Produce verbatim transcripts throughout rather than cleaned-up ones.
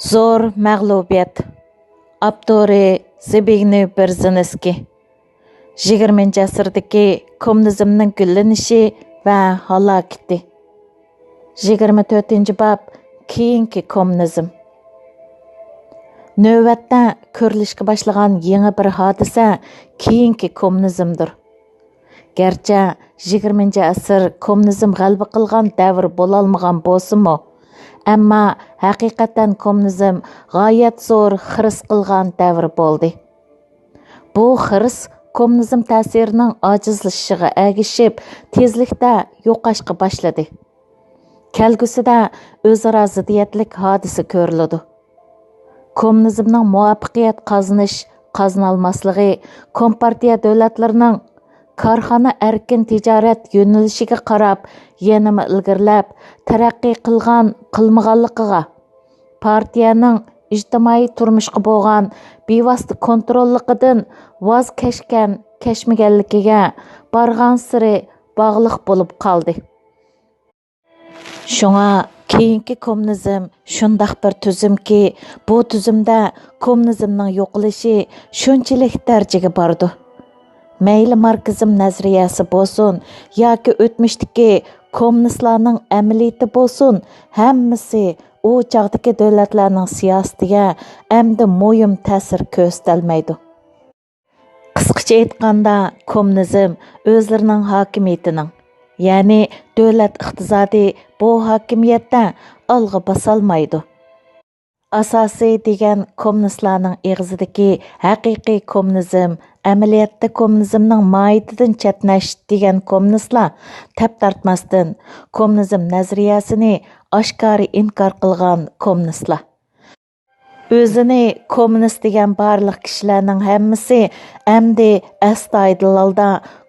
زور مەغلۇبىيەت. ئاپتورى: زبىگنېۋ بېرزىنسكىي. يىگىرمىنچى ئەسىردىكى كوممۇنىزمنىڭ گۈللىنىشى ۋە ھالاكىتى. يىگىرمە تۆتىنچى باب. كېيىنكى كوممۇنىزم. نۆۋەتتە كۆرۈلۈشكە باشلىغان يېڭى بىر ھادىسە كېيىنكى كوممۇنىزمدۇر. گەرچە يىگىرمىنچى ئەسىر كوممۇنىزم غەلىبە قىلغان دەۋر بولالمىغان بولسىمۇ، ئەمما ھەقىقەتەن كوممۇنىزم غايەت زور خىرىس قىلغان دەۋر بولدى. بۇ خىرىس كوممۇنىزم تەسىرىنىڭ ئاجىزلىشىشىغا ئەگىشىپ، تېزلىكتە يوقاشقا باشلىدى. كەلگۈسىدە ئۆزئارا زىددىيەتلىك ھادىسە كۆرۈلىدۇ. كوممۇنىزمنىڭ مۇۋەپپەقىيەت قازىنىش، قازىنالماسلىقى، كومپارتىيە دۆلەتلىرىنىڭ كارخانا ئەركىن تىجارەت يۆنىلىشىگە قاراپ يەنىمۇ ئىلگىرىلەپ، تەرەققىي قىلغان، قىلمىغانلىقىغا، پارتىيەنىڭ ئىجتىمائىي تۇرمۇشقا بولغان بىۋاسىتە كونتروللۇقىدىن ۋاز كەچكەن، كەچمىگەنلىكىگە بارغانسېرى باغلىق بولۇپ قالدى. شۇڭا كېيىنكى كوممۇنىزم شۇنداق بىر تۈزۈمكى، بۇ تۈزۈمدە كوممۇنىزمنىڭ يوقىلىشى شۇنچىلىك دەرىجىگە بارىدۇ. مەيلى ماركسىزم نەزەرىيەسى بولسۇن ياكى ئۆتمۈشتىكى كوممۇنىستلارنىڭ ئەمەلىيىتى بولسۇن، ھەممىسى ئۇ چاغدىكى دۆلەتلەرنىڭ سىياسىتىگە ئەمدى مۇھىم تەسىر كۆرسىتەلمەيدۇ. قىسقىچە ئېيتقاندا، كوممۇنىزم ئۆزلىرىنىڭ ھاكىمىيىتىنىڭ، يەنى دۆلەت ئىقتىسادى بۇ ھاكىمىيەتتە ئالغا باسالمايدۇ. ئاساسىي دېگەن كوممۇنىستلارنىڭ ئېغىزىدىكى ھەقىقىي كوممۇنىزم ئەمەلىيەتتە كوممۇنىزمنىڭ ماھىيىتىدىن چەتنەش دېگەن كوممۇنىستلار، تەپ تارتماستىن كوممۇنىزم نەزەرىيەسىنى ئاشكارا ئىنكار قىلغان كوممۇنىستلار. ئۆزىنى كوممۇنىست دېگەن بارلىق كىشىلەرنىڭ ھەممىسى ئەمدى ئەستايىدىل ھالدا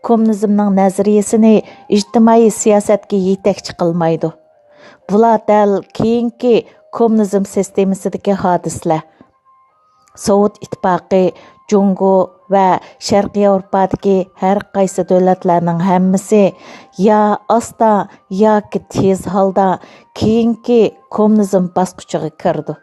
كوممۇنىزمنىڭ نەزەرىيىسىنى ئىجتىمائىي سىياسەتكە يېتەكچى قىلمايدۇ. بۇلار دەل كېيىنكى كوممۇنىزم سىستېمىسىدىكى ھادىسىلەر. سوۋېت ئىتتىپاقى، جۇڭگو ۋە شەرقىي ياۋروپادىكى ھەر قايسى دۆلەتلەرنىڭ ھەممىسى يا ئاستا ياكى تېز ھالدا كېيىنكى كوممۇنىزم باسقۇچىغا كىرىدۇ.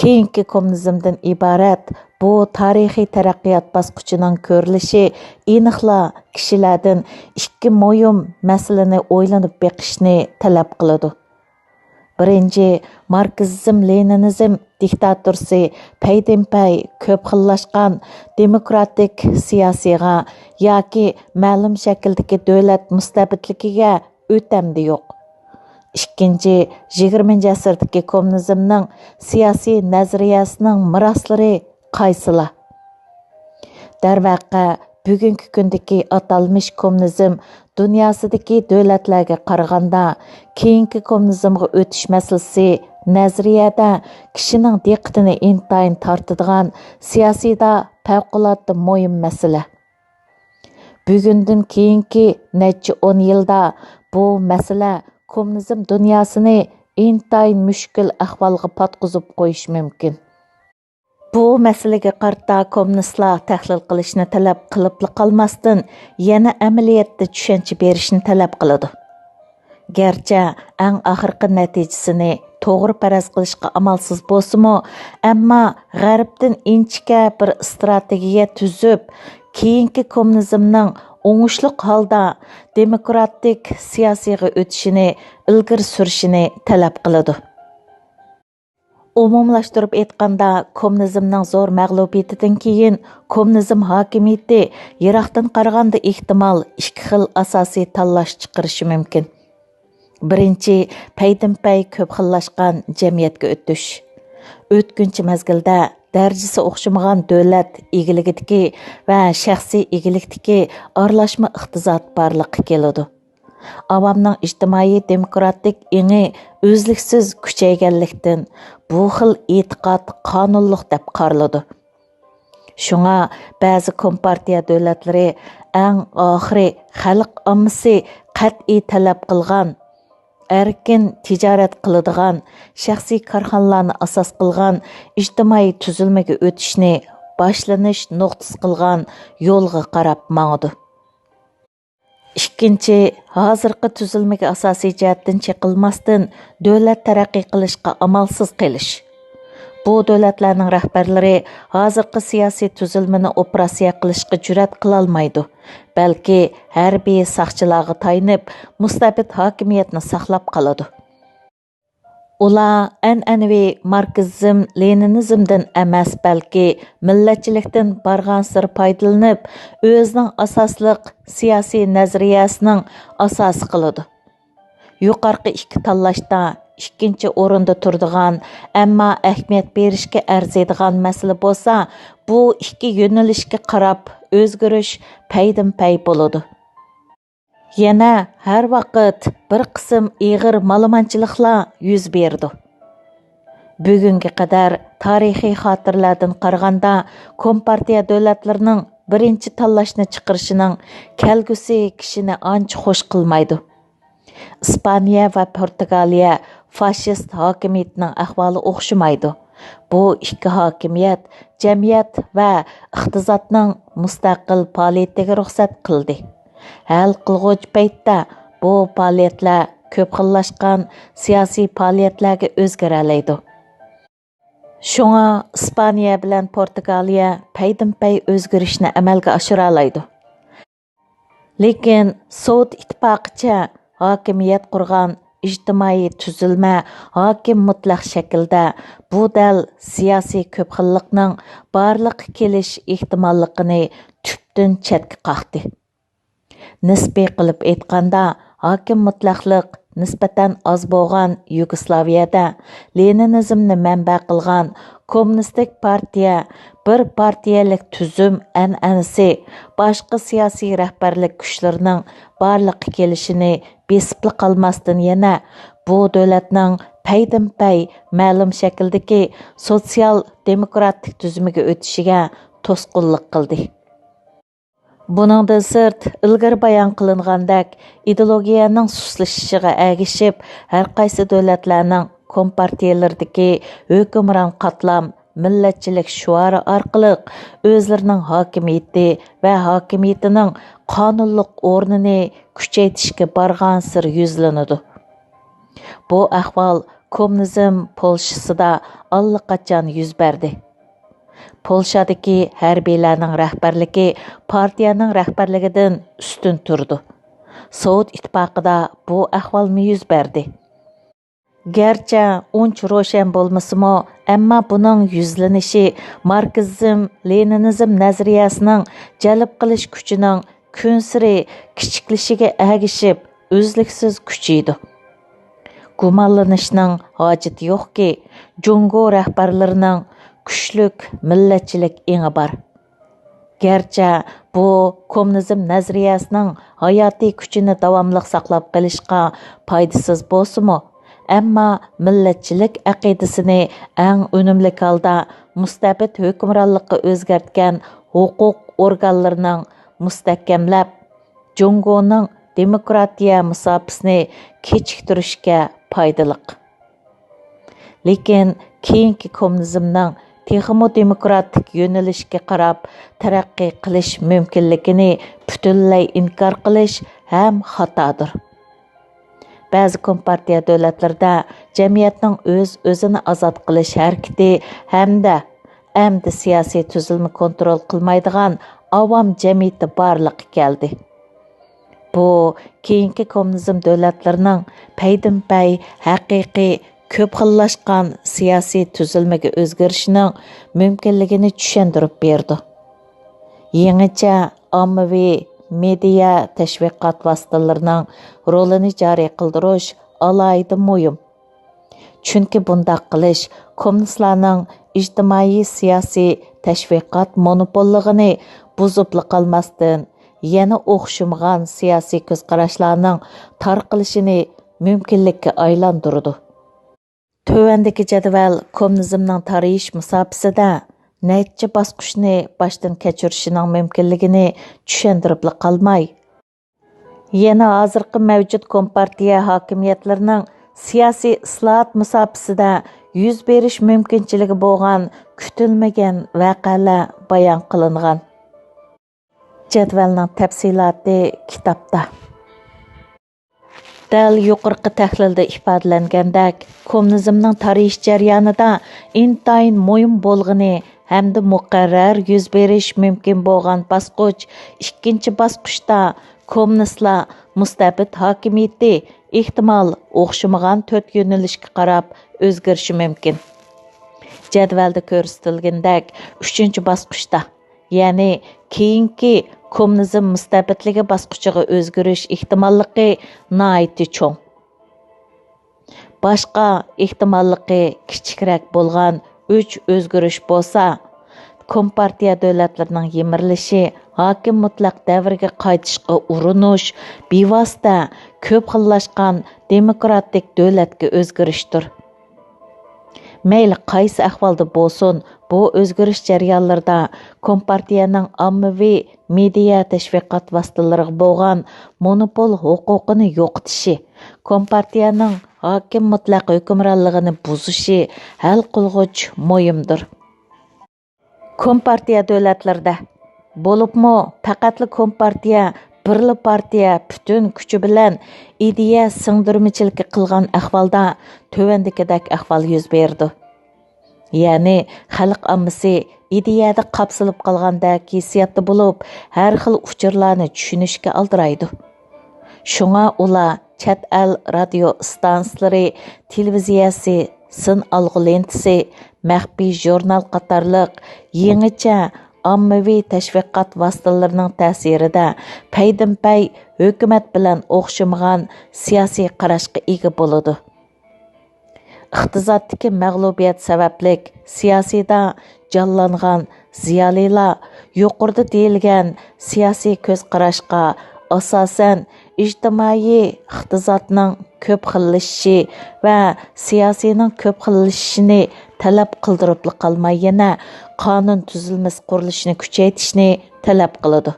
كېيىنكى كوممۇنىزمدىن ئىبارەت بۇ تارىخىي تەرەققىيات باسقۇچىنىڭ كۆرۈلۈشى ئېنىقلا كىشىلەردىن ئىككى مۇھىم مەسىلىنى ئويلىنىپ بېقىشنى تەلەپ قىلىدۇ. بىرىنچى، ماركسىزم لېنىنىزم دىكتاتورىسى پەيدىنپەي كۆپ خىللاشقان دېموكراتىك سىياسىيغا ياكى مەلۇم شەكىلدىكى دۆلەت مۇستەبىتلىكىگە ئۆتەمدە يوق. ئىككىنچى، يىگىرمىنچى ئەسىردىكى كوممۇنىزمنىڭ سىياسىي نەزەرىيەسىنىڭ مىراسلىرى قايسىلار؟ دەرۋەقە، بۈگۈنكى كۈندىكى ئاتالمىش كوممۇنىزم دۇنياسىدىكى دۆلەتلەرگە قارىغاندا، كېيىنكى كوممۇنىزمغا ئۆتۈش مەسىلىسى نەزەرىيەدە كىشىنىڭ دىققىتىنى ئىنتايىن تارتىدىغان، سىياسىيدا پەۋقۇلئاددە مۇھىم مەسىلە. بۈگۈندىن كېيىنكى نەچچە ئون يىلدا بۇ مەسىلە كوممۇنىزم دۇنياسىنى ئىنتايىن مۈشكۈل ئەھۋالغا پاتقۇزۇپ قويۇشى مۇمكىن. بۇ مەسىلىگە قارىتا كوممۇنىستلار تەھلىل قىلىشنى تەلەپ قىلىپلا قالماستىن، يەنە ئەمەلىيەتتە چۈشەنچە بېرىشنى تەلەپ قىلىدۇ. گەرچە ئەڭ ئاخىرقى نەتىجىسىنى توغرا پەرەز قىلىشقا ئامالسىز بولسىمۇ، ئەمما غەربتىن ئىنچىكە بىر ئىستراتېگىيە تۈزۈپ، كېيىنكى كوممۇنىزمنىڭ ئوڭۇشلۇق ھالدا دېموكراتىك سىياسىيغا ئۆتۈشىنى ئىلگىرى سۈرۈشىنى تەلەپ قىلىدۇ. ئومۇملاشتۇرۇپ ئېيتقاندا، كوممۇنىزمنىڭ زور مەغلۇبىيىتىدىن كېيىن، كوممۇنىزم ھاكىمىيىتى يىراقتىن قارىغاندا ئېھتىمال ئىككى خىل ئاساسىي تاللاش چىقىرىشى مۇمكىن. بىرىنچى، پەيدىنپەي كۆپ خىللاشقان جەمئىيەتكە ئۆتۈش. ئۆتكۈنچى مەزگىلدە دەرىجىسى ئوخشىمىغان دۆلەت ئىگىلىكىدىكى ۋە شەخسىي ئىگىلىكتىكى ئارىلاشما ئىقتىساد بارلىققا كېلىدۇ. ئاۋامنىڭ ئىجتىمائىي دېموكراتىك ئېڭى ئۈزلۈكسىز كۈچەيگەنلىكتىن، بۇ خىل ئېتىقاد قانۇنلۇق دەپ قارىلىدۇ. شۇڭا بەزى كومپارتىيە دۆلەتلىرى ئەڭ ئاخىرى خەلق ئاممىسى قەتئىي تەلەپ قىلغان، ئەركىن تىجارەت قىلىدىغان، شەخسىي كارخانىلارنى ئاساس قىلغان ئىجتىمائىي تۈزۈلمىگە ئۆتۈشنى باشلىنىش نۇقتىسى قىلغان يولغا قاراپ ماڭىدۇ. ئىككىنچى، ھازىرقى تۈزۈلمىگە ئاساسىي جەھەتتىن چېقىلماستىن، دۆلەت تەرەققىي قىلىشقا ئامالسىز قېلىش. بۇ دۆلەتلەرنىڭ رەھبەرلىرى ھازىرقى سىياسىي تۈزۈلمىنى ئوپېراتسىيە قىلىشقا جۈرئەت قىلالمايدۇ، بەلكى ھەربىي ساقچىلارغا تايىنىپ، مۇستەبىت ھاكىمىيەتنى ساقلاپ قالىدۇ. ئۇلار ئەنئەنىۋى ماركسىزم، لېنىنىزمدىن ئەمەس، بەلكى مىللەتچىلىكتىن بارغانسېرى پايدىلىنىپ، ئۆزىنىڭ ئاساسلىق سىياسىي نەزەرىيەسىنىڭ ئاساسى قىلىدۇ. يۇقىرىقى ئىككى تاللاشتا ئىككىنچى ئورۇندا تۇرىدىغان، ئەمما ئەھمىيەت بېرىشكە ئەرزىيدىغان مەسىلە بولسا، بۇ ئىككى يۆنىلىشكە قاراپ ئۆزگىرىش پەيدىنپەي بولىدۇ. يەنە ھەر ۋاقىت بىر قىسىم ئېغىر مالىمانچىلىقلار يۈز بېرىدۇ. بۈگۈنگە قەدەر تارىخىي خاتىرىلەردىن قارىغاندا، كومپارتىيە دۆلەتلىرىنىڭ بىرىنچى تاللاشنى چىقىرىشىنىڭ كەلگۈسى كىشىنى ئانچە خوش قىلمايدۇ. ئىسپانىيە ۋە پورتۇگالىيە فاشىست ھاكىمىيىتىنىڭ ئەھۋالى ئوخشىمايدۇ. بۇ ئىككى ھاكىمىيەت جەمئىيەت ۋە ئىقتىسادنىڭ مۇستەقىل پائالىيىتىگە رۇخسەت قىلدى. ھەل قىلغۇچ پەيتتە بۇ پائالىيەتلەر كۆپ خىللاشقان سىياسىي پائالىيەتلەرگە ئۆزگىرەلەيدۇ. شۇڭا ئىسپانىيە بىلەن پورتۇگالىيە پەيدىنپەي ئۆزگىرىشنى ئەمەلگە ئاشۇرالايدۇ. لېكىن سوۋېت ئىتتىپاقىچە ھاكىمىيەت قۇرغان ئىجتىمائىي تۈزۈلمە ھاكىم مۇتلەق شەكىلدە بۇ دەل سىياسىي كۆپ خىللىقنىڭ بارلىققا كېلىش ئېھتىماللىقىنى تۈپتىن چەتكە قاقتى. نىسپىي قىلىپ ئېيتقاندا، ھاكىم مۇتلەقلىق نىسبەتەن ئاز بولغان يۇگوسلاۋىيەدە لېنىنىزمنى مەنبە قىلغان كوممۇنىستىك پارتىيە بىر پارتىيەلىك تۈزۈم ئەنئەنىسى باشقا سىياسىي رەھبەرلىك كۈچلىرىنىڭ بارلىققا كېلىشىنى بېسىپلا قالماستىن، يەنە بۇ دۆلەتنىڭ پەيدىنپەي مەلۇم شەكىلدىكى سوتسىيال دېموكراتىك تۈزۈمىگە ئۆتۈشىگە توسقۇنلۇق قىلدى. بۇنىڭدىن سىرت، ئىلگىرى بايان قىلىنغاندەك، ئىدېئولوگىيەنىڭ سۇسلىشىشىغا ئەگىشىپ، ھەرقايسى دۆلەتلەرنىڭ كومپارتىيىلىرىدىكى ھۆكۈمران قاتلام مىللەتچىلىك شوئارى ئارقىلىق ئۆزلىرىنىڭ ھاكىمىيىتى ۋە ھاكىمىيىتىنىڭ قانۇنلۇق ئورنىنى كۈچەيتىشكە بارغانسېرى يۈزلىنىدۇ. بۇ ئەھۋال كوممۇنىزم پولشىسىدا ئاللىقاچان يۈز بەردى. پولشادىكى ھەربىيلەرنىڭ رەھبەرلىكى پارتىيەنىڭ رەھبەرلىكىدىن ئۈستۈن تۇرىدۇ. سوۋېت ئىتتىپاقىدا بۇ ئەھۋالمۇ يۈز بەردى. گەرچە ئۇنچە روشەن بولمىسىمۇ، ئەمما بۇنىڭ يۈزلىنىشى ماركسىزم، لېنىنىزم نەزەرىيەسىنىڭ جەلپ قىلىش كۈچىنىڭ كۈنسېرى كىچىكلىشىگە ئەگىشىپ، ئۈزلۈكسىز كۈچىيىدۇ. گۇمانلىنىشنىڭ ھاجىتى يوقكى، جۇڭگو رەھبەرلىرىنىڭ كۈچلۈك مىللەتچىلىك ئېڭى بار. گەرچە بۇ كوممۇنىزم نەزەرىيەسىنىڭ ھاياتىي كۈچىنى داۋاملىق ساقلاپ قېلىشقا پايدىسىز بولسىمۇ، ئەمما مىللەتچىلىك ئەقىدىسىنى ئەڭ ئۈنۈملۈك ھالدا مۇستەبىت ھۆكۈمرانلىققا ئۆزگەرتكەن ھوقۇق ئورگانلىرىنىڭ مۇستەھكەملەپ، جۇڭگونىڭ دېموكراتىيە مۇساپىسىنى كېچىكتۈرۈشكە پايدىلىق. لېكىن كېيىنكى كوممۇنىزمنىڭ تېخىمۇ دېموكراتىك يۆنىلىشكە قاراپ تەرەققىي قىلىش مۇمكىنلىكىنى پۈتۈنلەي ئىنكار قىلىش ھەم خاتادۇر. بەزى كومپارتىيە دۆلەتلىرىدە جەمئىيەتنىڭ ئۆز-ئۆزىنى ئازاد قىلىش ھەرىكىتى ھەمدە ئەمدى سىياسىي تۈزۈلمە كونترول قىلمايدىغان ئاۋام جەمئىيىتى بارلىققا كەلدى. بۇ كېيىنكى كوممۇنىزم دۆلەتلىرىنىڭ پەيدىنپەي، ھەقىقىي، كۆپ خىللاشقان سىياسىي تۈزۈلمىگە ئۆزگىرىشىنىڭ مۇمكىنلىكىنى چۈشەندۈرۈپ بېرىدۇ. يېڭىچە ئاممىۋى مېدىيا تەشۋىقات ۋاسىتىلىرىنىڭ رولىنى جارى قىلدۇرۇش ئالاھىدە مۇھىم. چۈنكى بۇنداق قىلىش كوممۇنىستلارنىڭ ئىجتىمائىي سىياسىي تەشۋىقات مونوپوللۇقىنى بۇزۇپلا قالماستىن، يەنە ئوخشىمىغان سىياسىي كۆز قاراشلارنىڭ تارقىلىشىنى مۇمكىنلىككە ئايلاندۇرىدۇ. تۆۋەندىكى جەدۋەل كوممۇنىزمنىڭ تارىيىش مۇساپىسىدە نەچچە باسقۇچنى باشتىن كەچۈرۈشىنىڭ مۇمكىنلىكىنى چۈشەندۈرۈپلا قالماي، يەنە ھازىرقى مەۋجۇت كومپارتىيە ھاكىمىيەتلىرىنىڭ سىياسىي ئىسلاھات مۇساپىسىدە يۈز بېرىش مۇمكىنچىلىكى بولغان كۈتۈلمىگەن ۋەقەلەر بايان قىلىنغان. جەدۋەلنىڭ تەپسىلاتى كىتابتا. دەل يۇقىرىقى تەھلىلدە ئىپادىلەنگەندەك، كوممۇنىزمنىڭ تارىخىي جەريانىدا ئىنتايىن مۇھىم بولغىنى ھەمدە مۇقەررەر يۈز بېرىش مۇمكىن بولغان باسقۇچ، ئىككىنچى باسقۇچتا كوممۇنىستلار مۇستەبىت ھاكىمىيىتى ئېھتىمال ئوخشىمىغان تۆت يۆنىلىشكە قاراپ ئۆزگىرىشى مۇمكىن. جەدۋەلدە كۆرسىتىلگىنىدەك، ئۈچىنچى باسقۇچتا، يەنى كېيىنكى كوممۇنىزم مۇستەبىتلىكى باسقۇچىغا ئۆزگىرىش ئېھتىماللىقى ناھايىتى چوڭ. باشقا ئېھتىماللىقى كىچىكرەك بولغان ئۈچ ئۆزگىرىش بولسا، كومپارتىيە دۆلەتلىرىنىڭ يىمىرىلىشى، ھاكىم مۇتلەق دەۋرگە قايتىشقا ئۇرۇنۇش، بىۋاسىتە كۆپ خىللاشقان دېموكراتىك دۆلەتكە ئۆزگىرىشتۇر. مەيلى قايسى ئەھۋالدا بولسۇن، بۇ ئۆزگىرىش جەريانلىرىدا كومپارتىيەنىڭ ئاممىۋى مېدىيا تەشۋىقات ۋاسىتىلىرىغا بولغان مونوپول ھوقۇقىنى يوقىتىشى، كومپارتىيەنىڭ ھاكىم مۇتلەق ھۆكۈمرانلىقىنى بۇزۇشى ھەل قىلغۇچ مۇھىمدۇر. كومپارتىيە دۆلەتلىرىدە، بولۇپمۇ پەقەتلا كومپارتىيە، بىرلا پارتىيە پۈتۈن كۈچى بىلەن ئىدىيە سىڭدۈرمىچىلىكى قىلغان ئەھۋالدا تۆۋەندىكىدەك ئەھۋال يۈز بېرىدۇ. يەنى خەلق ئاممىسى ئىدىيەدە قاپسىلىپ قالغاندەك ھېسسىياتتا بولۇپ، ھەر خىل ئۇچۇرلارنى چۈشىنىشكە ئالدىرايدۇ. شۇڭا ئۇلار چەت ئەل رادىيو ئىستانسىلىرى، تېلېۋىزىيەسى، سىن ئالغۇ لېنتىسى، مەخپىي ژۇرنال قاتارلىق يېڭىچە ئاممىۋى تەشۋىقات ۋاسىتىلىرىنىڭ تەسىرىدە پەيدىنپەي ھۆكۈمەت بىلەن ئوخشىمىغان سىياسىي قاراشقا ئىگە بولىدۇ. ئىقتىسادتىكى مەغلۇبىيەت سەۋەبلىك سىياسىيدا جانلانغان زىيالىيلار يۇقىرىدا دېيىلگەن سىياسىي كۆز قاراشقا ئاساسەن، ئىجتىمائىي ئىقتىسادنىڭ كۆپ خىللىشىشى ۋە سىياسىينىڭ كۆپ خىللىشىشىنى تەلەپ قىلدۇرۇپلا قالماي، يەنە قانۇن تۈزۈلمىسى قۇرۇلۇشىنى كۈچەيتىشنى تەلەپ قىلىدۇ.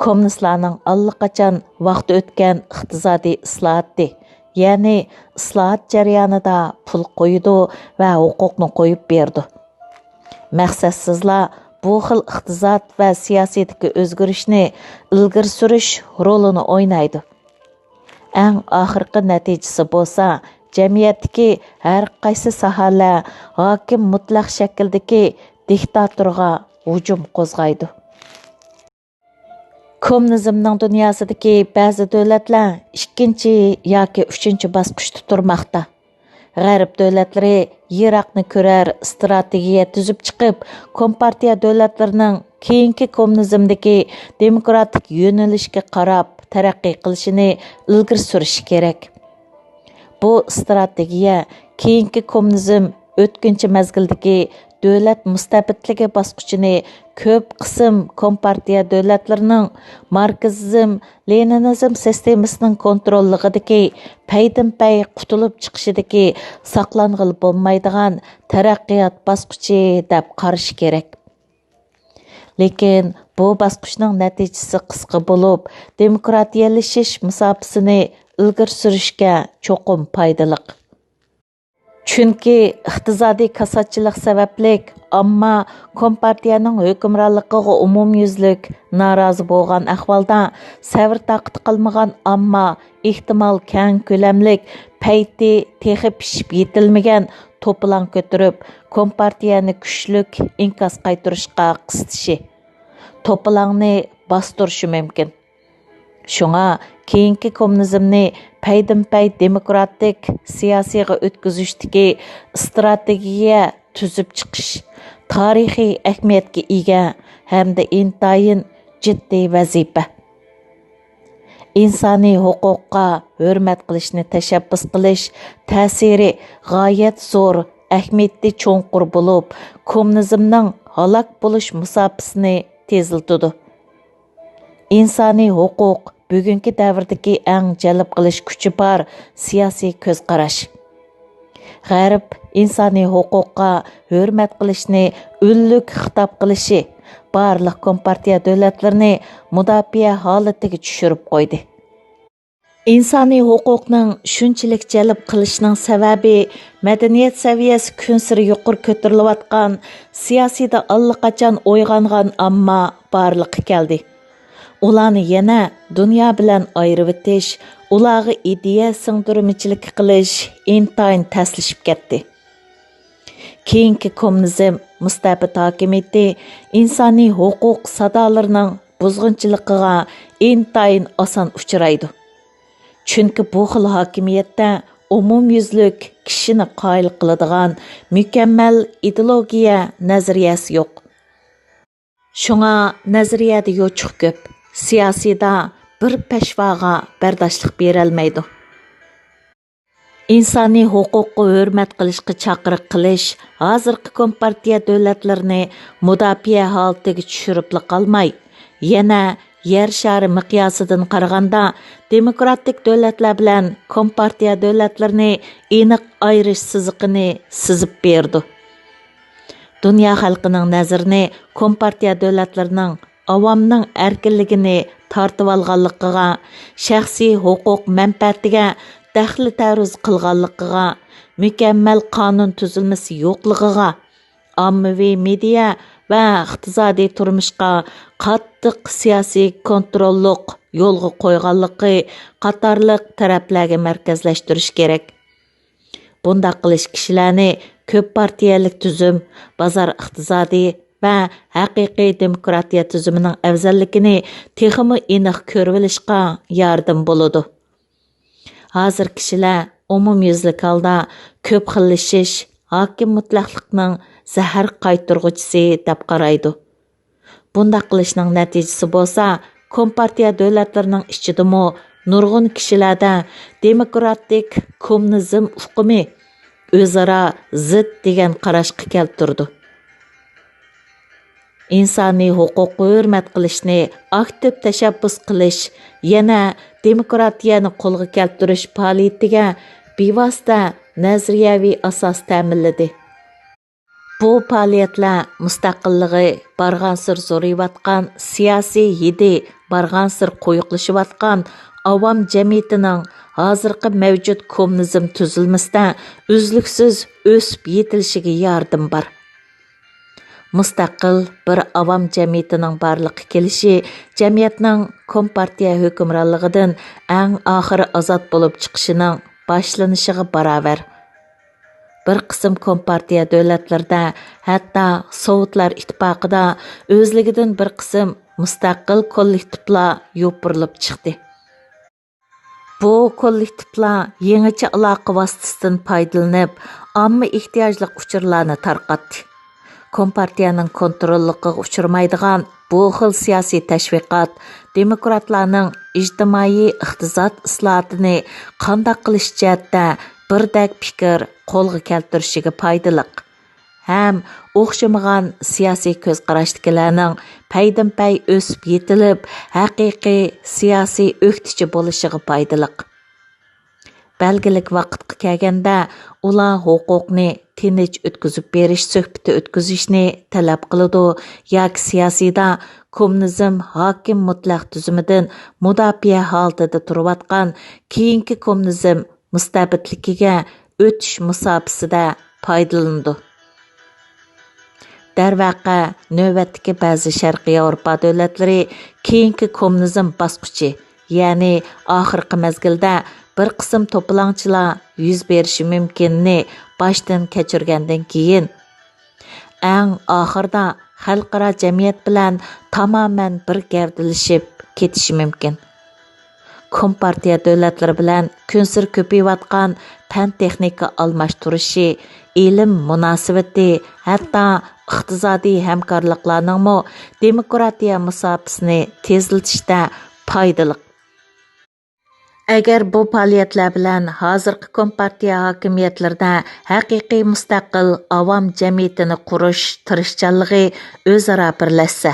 كوممۇنىستلارنىڭ ئاللىقاچان ۋاقتى ئۆتكەن ئىقتىسادىي ئىسلاھاتى، يەنى ئىسلاھات جەريانىدا پۇل قويىدۇ ۋە ھوقۇقنى قويۇپ بېرىدۇ. مەقسەتسىزلا بۇ خىل ئىقتىساد ۋە سىياسىيدىكى ئۆزگىرىشنى ئىلگىرى سۈرۈش رولىنى ئوينايدۇ. ئەڭ ئاخىرقى نەتىجىسى بولسا، جەمئىيەتتىكى ھەر قايسى ساھەلەر ھاكىم مۇتلەق شەكىلدىكى دىكتاتورغا ھۇجۇم قوزغايدۇ. كوممۇنىزمنىڭ دۇنياسىدىكى بەزى دۆلەتلەر ئىككىنچى ياكى ئۈچىنچى باسقۇچتا تۇرماقتا. غەرب دۆلەتلىرى يىراقنى كۆرەر ئىستراتېگىيە تۈزۈپ چىقىپ، كومپارتىيە دۆلەتلىرىنىڭ كېيىنكى كوممۇنىزمدىكى دېموكراتىك يۆنىلىشكە قاراپ تەرەققىي قىلىشىنى ئىلگىرى سۈرۈشى كېرەك. بۇ ئىستراتېگىيە كېيىنكى كوممۇنىزم ئۆتكۈنچى مەزگىلدىكى دۆلەت مۇستەبىتلىكى باسقۇچىنى كۆپ قىسىم كومپارتىيە دۆلەتلىرىنىڭ ماركسىزم، لېنىنىزم سىستېمىسىنىڭ كونتروللۇقىدىكى پەيدىنپەي قۇتۇلۇپ چىقىشىدىكى ساقلانغىلى بولمايدىغان تەرەققىيات باسقۇچى دەپ قارىشى كېرەك. لېكىن بۇ باسقۇچنىڭ نەتىجىسى قىسقا بولۇپ، دېموكراتىيەلىشىش مۇساپىسىنى ئىلگىرى سۈرۈشكە چوقۇم پايدىلىق. چۈنكى ئىقتىسادىي كاساتچىلىق سەۋەبلىك ئامما كومپارتىيەنىڭ ھۆكۈمرانلىقىغا ئومۇميۈزلۈك نارازى بولغان ئەھۋالدا، سەۋر-تاقىتى قالمىغان ئامما ئېھتىمال كەڭ كۆلەملىك، پەيتى تېخى پىشىپ يېتىلمىگەن توپىلاڭ كۆتۈرۈپ، كومپارتىيەنى كۈچلۈك ئىنكاس قايتۇرۇشقا قىستىشى، توپىلاڭنى باستۇرۇشى مۇمكىن. شۇڭا كېيىنكى كوممۇنىزمنى پەيدىنپەي دېموكراتىك سىياسىيغا ئۆتكۈزۈشتىكى ئىستراتېگىيە تۈزۈپ چىقىش تارىخىي ئەھمىيەتكە ئىگە ھەمدە ئىنتايىن جىددىي ۋەزىپە. ئىنسانىي ھوقۇققا ھۆرمەت قىلىشنى تەشەببۇس قىلىش تەسىرى غايەت زور، ئەھمىيىتى چوڭقۇر بولۇپ، كوممۇنىزمنىڭ ھالاك بولۇش مۇساپىسىنى تېزلىتىدۇ. ئىنسانىي ھوقۇق بۈگۈنكى دەۋردىكى ئەڭ جەلپ قىلىش كۈچى بار سىياسىي كۆز قاراش. غەرب ئىنسانىي ھوقۇققا ھۆرمەت قىلىشنى ئۈنلۈك خىتاب قىلىشى بارلىق كومپارتىيە دۆلەتلىرىنى مۇداپىئە ھالىتىگە چۈشۈرۈپ قويدى. ئىنسانىي ھوقۇقنىڭ شۇنچىلىك جەلپ قىلىشىنىڭ سەۋەبى، مەدەنىيەت سەۋىيەسى كۈنسېرى يۇقىرى كۆتۈرۈلۈۋاتقان، سىياسىيدا ئاللىقاچان ئويغانغان ئامما بارلىققا كەلدى. ئۇلارنى يەنە دۇنيا بىلەن ئايرىۋېتىش، ئۇلارغا ئىدىيە سىڭدۈرمىچىلىكى قىلىش ئىنتايىن تەسلىشىپ كەتتى. كېيىنكى كوممۇنىزم مۇستەبىت ھاكىمىيىتى ئىنسانىي ھوقۇق سادالىرىنىڭ بۇزغۇنچىلىقىغا ئىنتايىن ئاسان ئۇچرايدۇ. چۈنكى بۇ خىل ھاكىمىيەتتە ئومۇميۈزلۈك كىشىنى قايىل قىلىدىغان مۇكەممەل ئىدېئولوگىيە نەزەرىيەسى يوق. شۇڭا نەزەرىيەدە يوچۇق كۆپ، سىياسىيدا بىر پەشۋاغا بەرداشلىق بېرەلمەيدۇ. ئىنسانىي ھوقۇققا ھۆرمەت قىلىشقا چاقىرىق قىلىش ھازىرقى كومپارتىيە دۆلەتلىرىنى مۇداپىئە ھالىتىگە چۈشۈرۈپلا قالماي، يەنە يەر شارى مىقياسىدىن قارىغاندا، دېموكراتىك دۆلەتلەر بىلەن كومپارتىيە دۆلەتلىرىنى ئېنىق ئايرىش سىزىقىنى سىزىپ بېرىدۇ. دۇنيا خەلقىنىڭ نەزىرىنى كومپارتىيە دۆلەتلىرىنىڭ ئاۋامنىڭ ئەركىنلىكىنى تارتىۋالغانلىقىغا، شەخسىي ھوقۇق مەنپەئەتىگە دەخلى تەرۇز قىلغانلىقىغا، مۇكەممەل قانۇن تۈزۈلمىسى يوقلۇقىغا، ئاممىۋى مېدىيا ۋە ئىقتىسادىي تۇرمۇشقا قاتتىق سىياسىي كونتروللۇق يولغا قويغانلىقى قاتارلىق تەرەپلەرگە مەركەزلەشتۈرۈش كېرەك. بۇنداق قىلىش كىشىلەرنى كۆپ پارتىيەلىك تۈزۈم، بازار ئىقتىسادى ۋە ھەقىقىي دېموكراتىيە تۈزۈمىنىڭ ئەۋزەللىكىنى تېخىمۇ ئېنىق كۆرۈۋېلىشقا ياردىمى بولىدۇ. ھازىر كىشىلەر ئومۇميۈزلۈك ھالدا كۆپ خىللىشىش ھاكىم مۇتلەقلىقنىڭ زەھەر قايتۇرغۇچىسى دەپ قارايدۇ. بۇنداق قىلىشنىڭ نەتىجىسى بولسا، كومپارتىيە دۆلەتلىرىنىڭ ئىچىدىمۇ نۇرغۇن كىشىلەردە دېموكراتىك كوممۇنىزم ئۇقۇمى ئۆزئارا زىت دېگەن قاراشقا كەلتۈرىدۇ. ئىنسانىي ھوقۇققا ھۆرمەت قىلىشنى ئاكتىپ تەشەببۇس قىلىش يەنە دېموكراتىيەنى قولغا كەلتۈرۈش پائالىيىتىگە بىۋاسىتە نەزەرىيەۋى ئاساس تەمىنلىدى. بۇ پائالىيەتلەر مۇستەقىللىقى بارغانسېرى زورىيىۋاتقان، سىياسىي ھىدى بارغانسېرى قويۇقلىشىۋاتقان ئاۋام جەمئىيىتىنىڭ ھازىرقى مەۋجۇت كوممۇنىزم تۈزۈلمىسىدە ئۈزلۈكسىز ئۆسۈپ يېتىلىشىگە ياردىمى بار. مۇستەقىل بىر ئاۋام جەمئىيىتىنىڭ بارلىققا كېلىشى جەمئىيەتنىڭ كومپارتىيە ھۆكۈمرانلىقىدىن ئەڭ ئاخىرى ئازاد بولۇپ چىقىشىنىڭ باشلىنىشىغا باراۋەر. بىر قىسىم كومپارتىيە دۆلەتلىرىدە، ھەتتا سوۋېتلار ئىتتىپاقىدا ئۆزلۈكىدىن بىر قىسىم مۇستەقىل كوللېكتىپلار يوپۇرۇلۇپ چىقتى. بۇ كوللېكتىپلار يېڭىچە ئالاقە ۋاسىتىسىدىن پايدىلىنىپ، ئامما ئېھتىياجلىق ئۇچۇرلارنى تارقاتتى. كومپارتىيەنىڭ كونتروللۇقىغا ئۇچرىمايدىغان بۇ خىل سىياسىي تەشۋىقات دېموكراتلارنىڭ ئىجتىمائىي ئىقتىساد ئىسلاھاتىنى قانداق قىلىش جەھەتتە بىردەك پىكىر قولغا كەلتۈرۈشىگە پايدىلىق ھەم ئوخشىمىغان سىياسىي كۆز قاراشتىكىلەرنىڭ پەيدىنپەي ئۆسۈپ يېتىلىپ، ھەقىقىي سىياسىي ئۆكتىچى بولۇشىغا پايدىلىق. بەلگىلىك ۋاقىتقا كەلگەندە، ئۇلار ھوقۇقنى تىنچ ئۆتكۈزۈپ بېرىش سۆھبىتى ئۆتكۈزۈشنى تەلەپ قىلىدۇ ياكى سىياسىيدا كوممۇنىزم ھاكىم مۇتلەق تۈزۈمىدىن مۇداپىئە ھالىتىدە تۇرۇۋاتقان كېيىنكى كوممۇنىزم مۇستەبىتلىكىگە ئۆتۈش مۇساپىسىدە پايدىلىنىدۇ. دەرۋەقە، نۆۋەتتىكى بەزى شەرقىي ياۋروپا دۆلەتلىرى كېيىنكى كوممۇنىزم باسقۇچى، يەنى ئاخىرقى مەزگىلدە بىر قىسىم توپىلاڭچىلار يۈز بېرىشى مۇمكىنىنى باشتىن كەچۈرگەندىن كېيىن، ئەڭ ئاخىرىدا خەلقئارا جەمئىيەت بىلەن تامامەن بىر گەۋدىلىشىپ كېتىشى مۇمكىن. كومپارتىيە دۆلەتلىرى بىلەن كۈنسېرى كۆپىيىۋاتقان پەن-تېخنىكا ئالماشتۇرۇشى، ئىلىم مۇناسىۋىتى، ھەتتا ئىقتىسادىي ھەمكارلىقلارنىڭمۇ دېموكراتىيە مۇساپىسىنى تېزلىتىشتە پايدىلىق. ئەگەر بۇ پائالىيەتلەر بىلەن ھازىرقى كومپارتىيە ھاكىمىيەتلىرىدە ھەقىقىي مۇستەقىل ئاۋام جەمئىيىتىنى قۇرۇش تىرىشچانلىقى ئۆزئارا بىرلەشسە،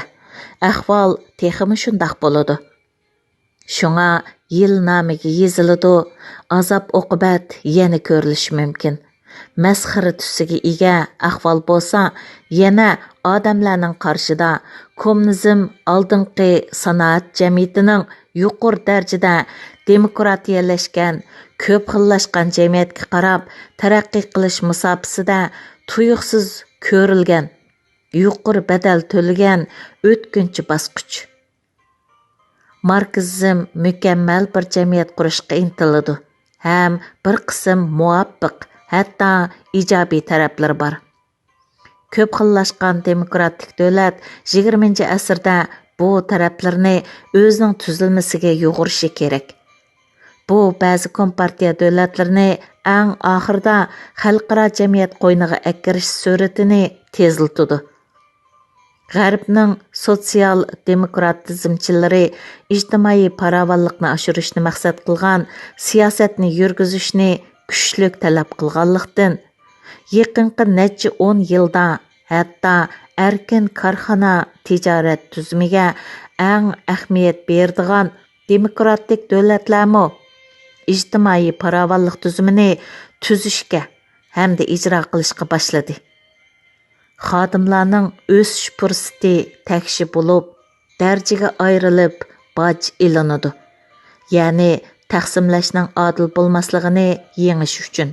ئەھۋال تېخىمۇ شۇنداق بولىدۇ. شۇڭا يىل نامىگە يېزىلىدۇ، ئازاب-ئوقۇبەت يەنە كۆرۈلۈشى مۇمكىن. مەسخىرە تۈسىگە ئىگە ئەھۋال بولسا، يەنە ئادەملەرنىڭ قارىشىدا كوممۇنىزم ئالدىنقى سانائەت جەمئىيىتىنىڭ يۇقىرى دەرىجىدە دېموكراتىيەلەشكەن، كۆپ خىللاشقان جەمئىيەتكە قاراپ تەرەققىي قىلىش مۇساپىسىدە تۇيۇقسىز كۆرۈلگەن، يۇقىرى بەدەل تۆلىگەن ئۆتكۈنچى باسقۇچ. ماركسىزم مۇكەممەل بىر جەمئىيەت قۇرۇشقا ئىنتىلىدۇ ھەم بىر قىسىم مۇۋاپىق، ھەتتا ئىجابىي تەرەپلىرى بار. كۆپ خىللاشقان دېموكراتىك دۆلەت يىگىرمىنچى ئەسىردە بۇ تەرەپلىرىنى ئۆزىنىڭ تۈزۈلمىسىگە يۇغۇرۇشى كېرەك. بۇ بەزى كومپارتىيە دۆلەتلىرىنى ئەڭ ئاخىرىدا خەلقئارا جەمئىيەت قوينىغا ئەكىرىش سۈرئىتىنى تېزلىتىدۇ. غەربنىڭ سوتسىيال دېموكراتىزمچىلىرى ئىجتىمائىي پاراۋانلىقنى ئاشۇرۇشنى مەقسەت قىلغان سىياسەتنى يۈرگۈزۈشنى كۈچلۈك تەلەپ قىلغانلىقتىن، يېقىنقى نەچچە ئون يىلدا ھەتتا ئەركىن كارخانا تىجارەت تۈزۈمىگە ئەڭ ئەھمىيەت بېرىدىغان دېموكراتىك دۆلەتلەرمۇ ئىجتىمائىي پاراۋانلىق تۈزۈمىنى تۈزۈشكە ھەمدە ئىجرا قىلىشقا باشلىدى. خادىملارنىڭ ئۆسۈش پۇرسىتى تەكشى بولۇپ، دەرىجىگە ئايرىلىپ باج ئېلىنىدۇ. يەنى تەقسىملەشنىڭ ئادىل بولماسلىقىنى يېڭىش ئۈچۈن.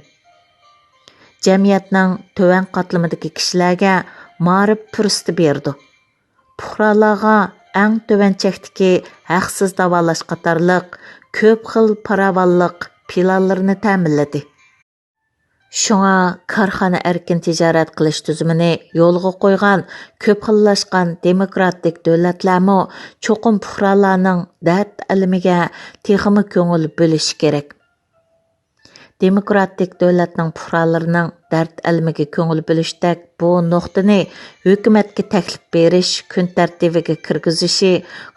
جەمئىيەتنىڭ تۆۋەن قاتلىمىدىكى كىشىلەرگە مائارىپ پۇرسىتى بېرىدۇ. پۇقرالارغا ئەڭ تۆۋەن چەكتىكى ھەقسىز داۋالاش قاتارلىق كۆپ خىل پاراۋانلىق پىلانلىرىنى تەمىنلىدى. شۇڭا كارخانا ئەركىن تىجارەت قىلىش تۈزۈمىنى يولغا قويغان كۆپ خىللاشقان دېموكراتىك دۆلەتلەرمۇ چوقۇم پۇقرالارنىڭ دەرد ئەلىمىگە تېخىمۇ كۆڭۈل بۆلۈشى كېرەك. دېموكراتىك دۆلەتنىڭ پۇقرالىرىنىڭ دەرد ئەلىمىگە كۆڭۈل بۆلۈشتەك بۇ نۇقتىنى ھۆكۈمەتكە تەكلىپ بېرىش كۈن تەرتىپىگە كىرگۈزۈشى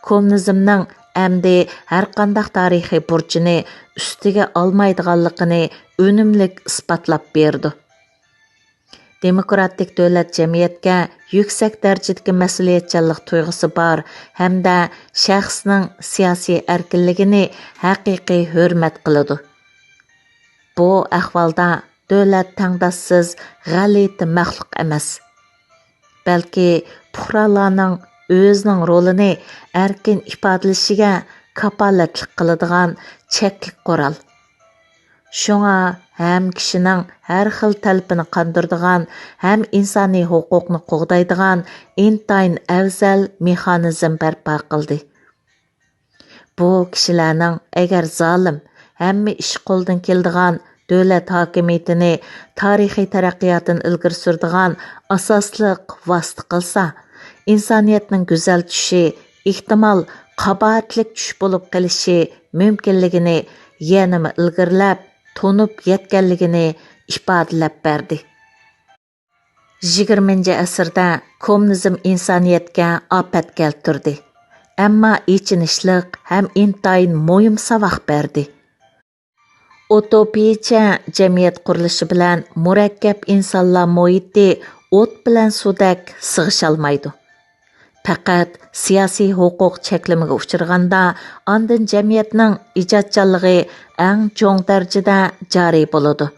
كوممۇنىزمنىڭ ئەمدى ھەرقانداق تارىخىي بۇرچىنى ئۈستىگە ئالمايدىغانلىقىنى ئۈنۈملۈك ئىسپاتلاپ بېرىدۇ. دېموكراتىك دۆلەت جەمئىيەتكە يۈكسەك دەرىجىدىكى مەسئۇلىيەتچانلىق تۇيغۇسى بار ھەمدە شەخسنىڭ سىياسىي ئەركىنلىكىنى ھەقىقىي ھۆرمەت قىلىدۇ. بۇ ئەھۋالدا دۆلەت تەڭداشسىز، غەلىتە مەخلۇق ئەمەس، بەلكى پۇقرالارنىڭ ئۆزىنىڭ رولىنى ئەركىن ئىپادىلىشىگە كاپالەتلىك قىلىدىغان چەكلىك قورال. شۇڭا ھەم كىشىنىڭ ھەر خىل تەلىپىنى قاندۇرىدىغان، ھەم ئىنسانىي ھوقۇقنى قوغدايدىغان ئىنتايىن ئەۋزەل مېخانىزم بەرپا قىلدى. بۇ كىشىلەرنىڭ ئەگەر زالىم، ھەممە ئىش قولدىن كېلىدىغان دۆلەت ھاكىمىيىتىنى تارىخىي تەرەققىياتىنى ئىلگىرى سۈرىدىغان ئاساسلىق ۋاسىتە قىلسا، ئىنسانىيەتنىڭ گۈزەل چۈشى ئېھتىمال قاباھەتلىك چۈش بولۇپ قېلىشى مۇمكىنلىكىنى يەنىمۇ ئىلگىرىلەپ، تونۇپ يەتكەنلىكىنى ئىپادىلەپ بەردى. يىگىرمىنچى ئەسىردە كوممۇنىزم ئىنسانىيەتكە ئاپەت كەلتۈردى، ئەمما ئېچىنىشلىق ھەم ئىنتايىن مۇھىم ساۋاق بەردى. ئۇتوپىيىچە جەمئىيەت قۇرۇلۇشى بىلەن مۇرەككەپ ئىنسانلار مۇھىتى ئوت بىلەن سۇدەك سىغىشالمايدۇ. پەقەت سىياسىي ھوقۇق چەكلىمىگە ئۇچرىغاندا، ئاندىن جەمئىيەتنىڭ ئىجادچانلىقى ئەڭ چوڭ دەرىجىدە جارى بولىدۇ.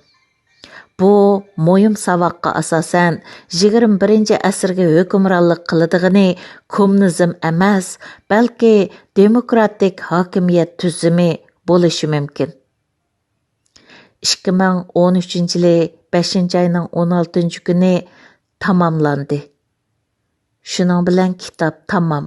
بۇ مۇھىم ساۋاققا ئاساسەن، يىگىرمە بىرىنچى ئەسىرگە ھۆكۈمرانلىق قىلىدىغىنى كوممۇنىزم ئەمەس، بەلكى دېموكراتىك ھاكىمىيەت تۈزۈمى بولۇشى مۇمكىن. ئىككى مىڭ ئون ئۈچىنچى يىلى بەشىنچى ئاينىڭ ئون ئالتىنچى كۈنى تاماملاندى. شۇنىڭ بىلەن كىتاب تامام.